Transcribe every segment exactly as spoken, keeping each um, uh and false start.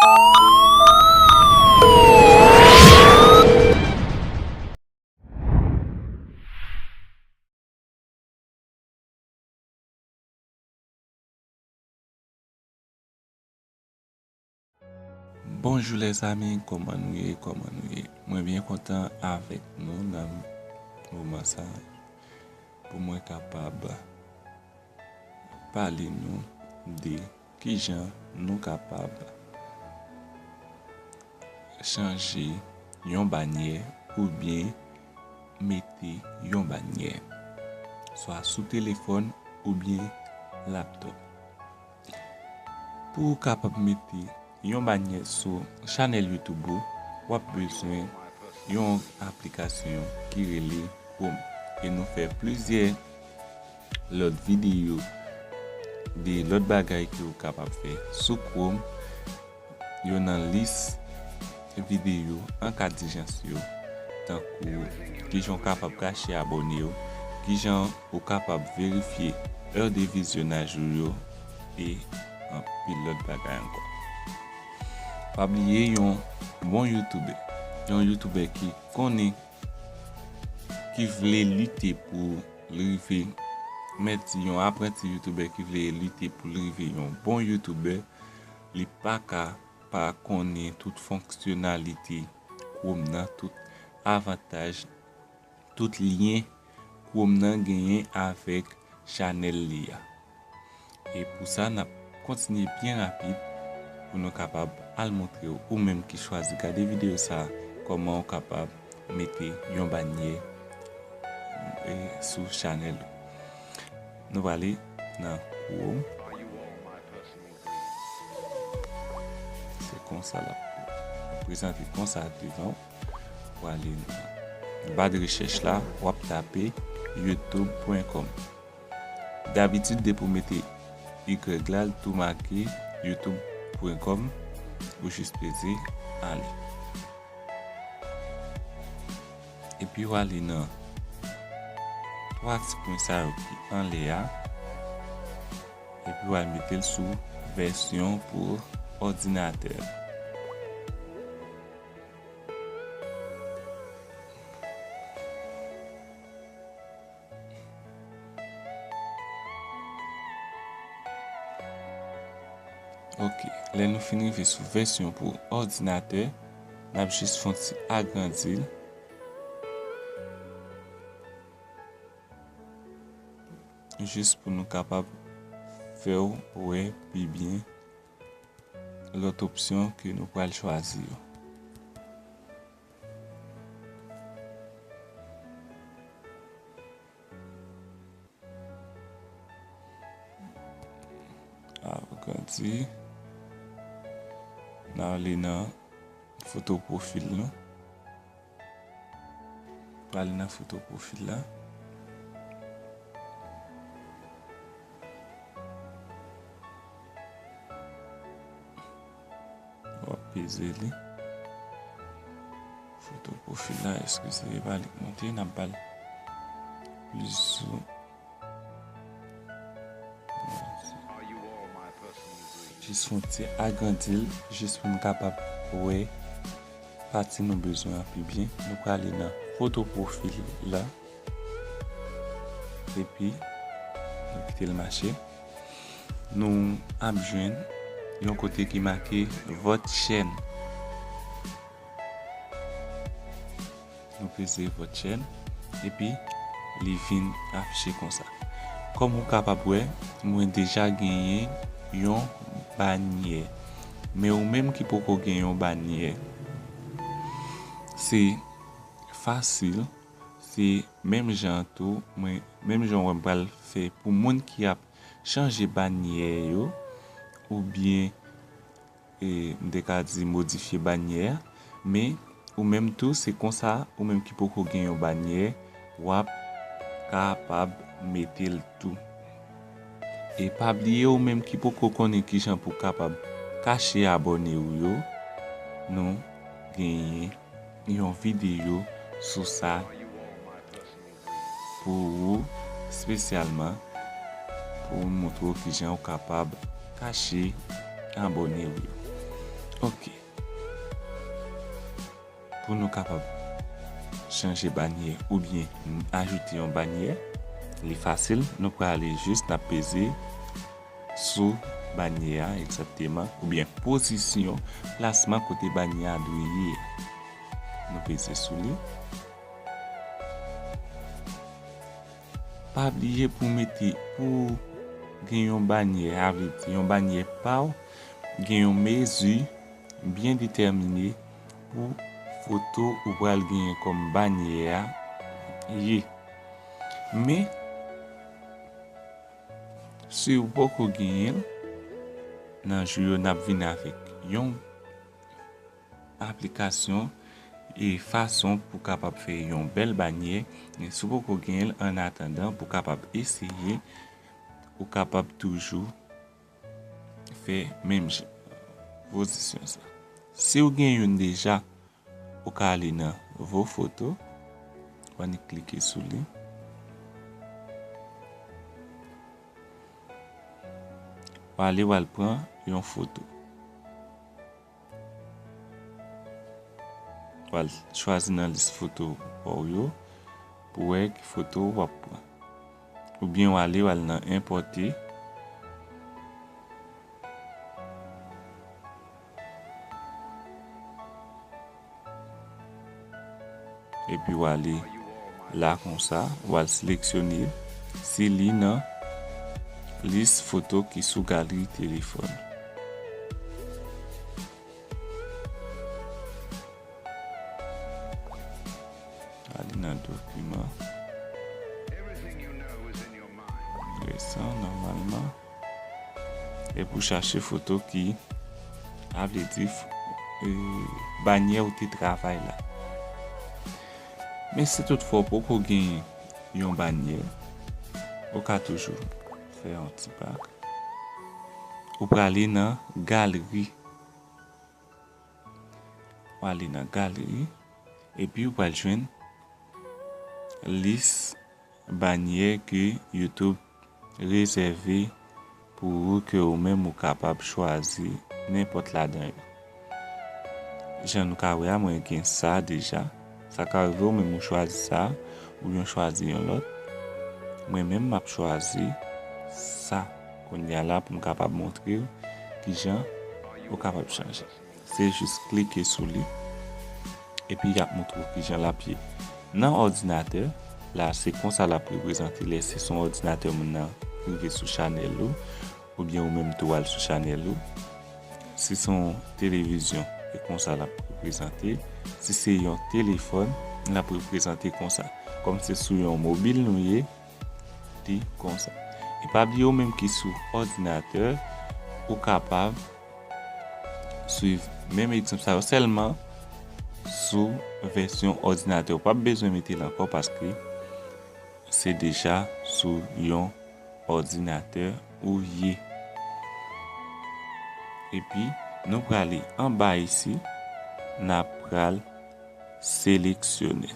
Bonjou lèzanmi, kòman nou ye, kòman nou ye? Mwen byen kontan avèk nou nan moman sa pou mwen kapab pale nou de kijan nou kapab chanje yon banyè oubyen mete yon banyè, swa sou telefòn oubyen laptòp. Pou w kapab mete yon banyè sou chanèl YouTube ou, w ap bezwen yon aplikasyon ki rele Chrome. E nou fè plizyè lòt videyo de lòt bagay ke w kapab fè sou Chrome. Yo nan lis videyo an ka dijans yo, tankou kijan w kapab kache abòne w, kijan ou kapab verifye è de vizyonaj ou yo, e anpil lòt bagay ankò. Pa bliye yon bon youtubè, yon youtubè ki konnen, ki vle lite pou l rive, mèt di yon apranti youtubè ki vle lite pou l rive yon bon youtubè, li pa ka pa konnen tout fonksyonalite Chrome nan, tout avantaj, tout lyen Chrome nan genyen avèk chanèl li a. E pou sa, n ap kontinye byen rapid pou nou kapab al montre w, ou menm ki chwazi gade videyo sa a, kòman w kapab mete yon banyè, e, sou chanèl ou. Nou prale nan Chrome. Se konsa l ap prezante konsa devan w. Ou ale nan ba de rechèch la, w ap tape youtube pwen kòm. Dabitid, depi w mete Y la, l tou make youtube pwen kòm, ou jis peze ale. Epi w ale nan twa ti pwen sa yo ki anlè a. Epi w al mete l sou vèsyon pou òdinatè. Ok, lè nou fin rive sou vèsyon pou òdinatè, n ap jis fè yon ti agrandi l. Jis pou nou kapab fè w wè pi byen lòt opsyon ke nou pral chwazi yo. Agrandi. N a ale nan foto pwofil nou. Prale nan foto pwofil la. W ap peze li. Foto pwofil la, eskize, e pa li k monte, n ap ba l plis zoom. Jis fè yon ti agrandi l, jis pou n kapab wè pati nou bezwen an pi byen. Nou prale nan foto pwofil la. Epi, nou kite l mache. Nou ap jwenn yon kote ki make Votre chaîne. Nou peze Votre chaîne, epi li vin afiche konsa. Kòm ou kapab wè, mwen deja genyen yon banyè. Men ou menm ki poko gen yon banyè, se fasil, se menm jan tou, mwen, menm jan w wè m pral fè pou moun ki ap chanje banyè yo, oubyen e, m te ka di modifye banyè a, men ou menm tou, se konsa, ou menm ki poko gen yon banyè, w ap kapab mete l tou. E pa bliye, ou menm ki poko konnen kijan pou w kapab kache abòne w yo, nou genyen yon videyo sou sa pou ou, espesyalman pou m montre w kijan ou kapab kache abòne w yo. Ok. Pou nou kapab chanje banyè oubyen ajoute yon banyè, li fasil. Nou prale jis, n ap peze sou banyè a egzakteman, oubyen pozisyon, plasman kote banyè a dwe ye. Nou peze sou li. Pa bliye pou mete, pou gen yon banyè, sa vle di yon banyè pa w, gen yon mezi byen detèmine pou foto ou pral genyen kòm banyè a ye. Men, si w poko genyen l, nan jou yo n ap vin avèk yon aplikasyon e fason pou kapab fè yon bèl banyè. Men si w poko genyen l, annatandan, pou kapab eseye, ou kapab toujou fè menm jan, pozisyon sa. Si w gen youn deja, ou ka ale nan vos photos, w annik klike sou li. W ale, w al pran yon foto. W al chwazi nan lis foto pa w yo pou wè ki foto w ap pran. Oubyen w ale, w al nan enpòte. Epi w ale la konsa, w al seleksyone si li nan lis foto ki sou galri telefòn. Ale nan dokiman. Resan, nòmalman. Epi w chache foto ki, sa vle di, f-, e, banyè ou te travay la. Men si toutfwa w poko gen yon banyè, ou ka toujou fè yon ti pa. Ou prale nan galeri. W ale nan galeri, epi w pral jwenn lis banyè ke YouTube rezève pou ou, ke ou menm ou kapab chwazi nenpòt ladan yo. Jan nou ka wè a, mwen gen sa deja. Sa ka rive ou menm ou chwazi sa, oubyen w chwazi yon lòt. Mwen menm, m ap chwazi sa kounye a la pou m kapab montre w kijan ou kapab chanje. Se jis klike sou li, epi y ap montre w kijan l ap ye. Nan òdinatè, la se konsa l ap reprezante lè se son òdinatè moun nan rive sou chanèl ou, oubyen ou menm tou al sou chanèl ou. Si se yon televizyon, e konsa l ap reprezante. Si se yon telefòn, l ap reprezante konsa. Kòm se sou yon mobil nou ye, li konsa. E pa bliye, ou menm ki sou òdinatè, ou kapab swiv menm egzanp sa yo, sèlman sou vèsyon òdinatè. Ou p ap bezwen mete l ankò paske se deja sou yon òdinatè ou ye. Epi, nou prale anba isi, n ap pral seleksyone.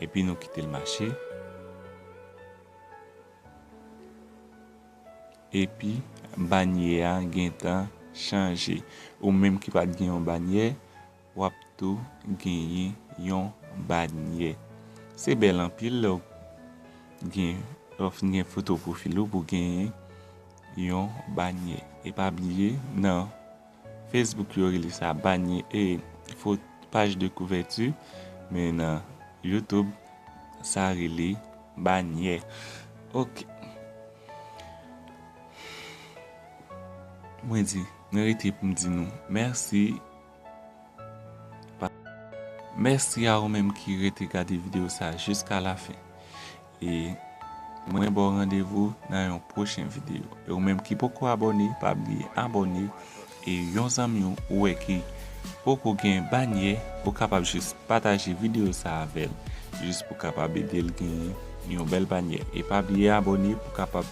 Epi nou kite l mache. Epi, banyè a gentan chanje. Ou menm ki pa t gen yon banyè, w ap tou genyen yon banyè. Se bèl anpil lè w gen, lè w fin gen foto pwofil ou pou genyen yon banyè. E pa bliye, nan Facebook, yo rele sa banyè, e, fo-, paj de kouvèti, men nan YouTube, sa rele banyè. Ok. Mwen di, mwen rete pou m di nou mèsi. Pa-, mèsi a ou menm ki rete gade videyo sa jiska lafen. E mwen ba w randevou nan yon pwochen videyo. E ou menm ki poko abòne, pa bliye abòne. E yon zanmi w ou wè ki poko gen banyè, ou kapab jis pataje videyo sa avè l, jis pou kapab ede l genyen yon bèl banyè. E pa bliye abòne pou kapab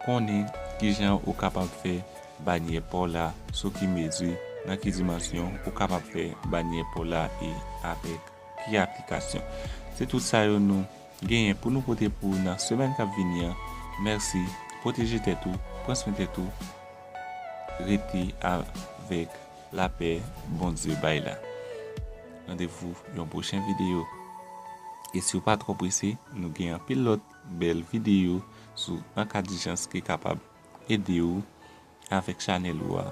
konnen kijan ou kapab fè banyè pa w la, sou ki mezi, nan ki dimansyon ou kapab fè banyè pa w la e avèk ki aplikasyon. Se tout sa yo nou genyen pou nou pote pou ou nan semèn k ap vini an. Mèsi, pwoteje tèt ou, pran swen tèt ou, rete a-, avèk lapè Bondye bay la. Randevou yon pwochen videyo. E si w pa twò prese, nou gen anpil lòt bèl videyo sou an ka dijans ki kapab ede w avèk chanèl ou a.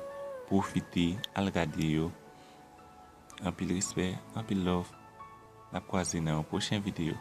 Pwofite al gade yo. Anpil respè, anpil love. N ap kwaze nan yon pwochen videyo.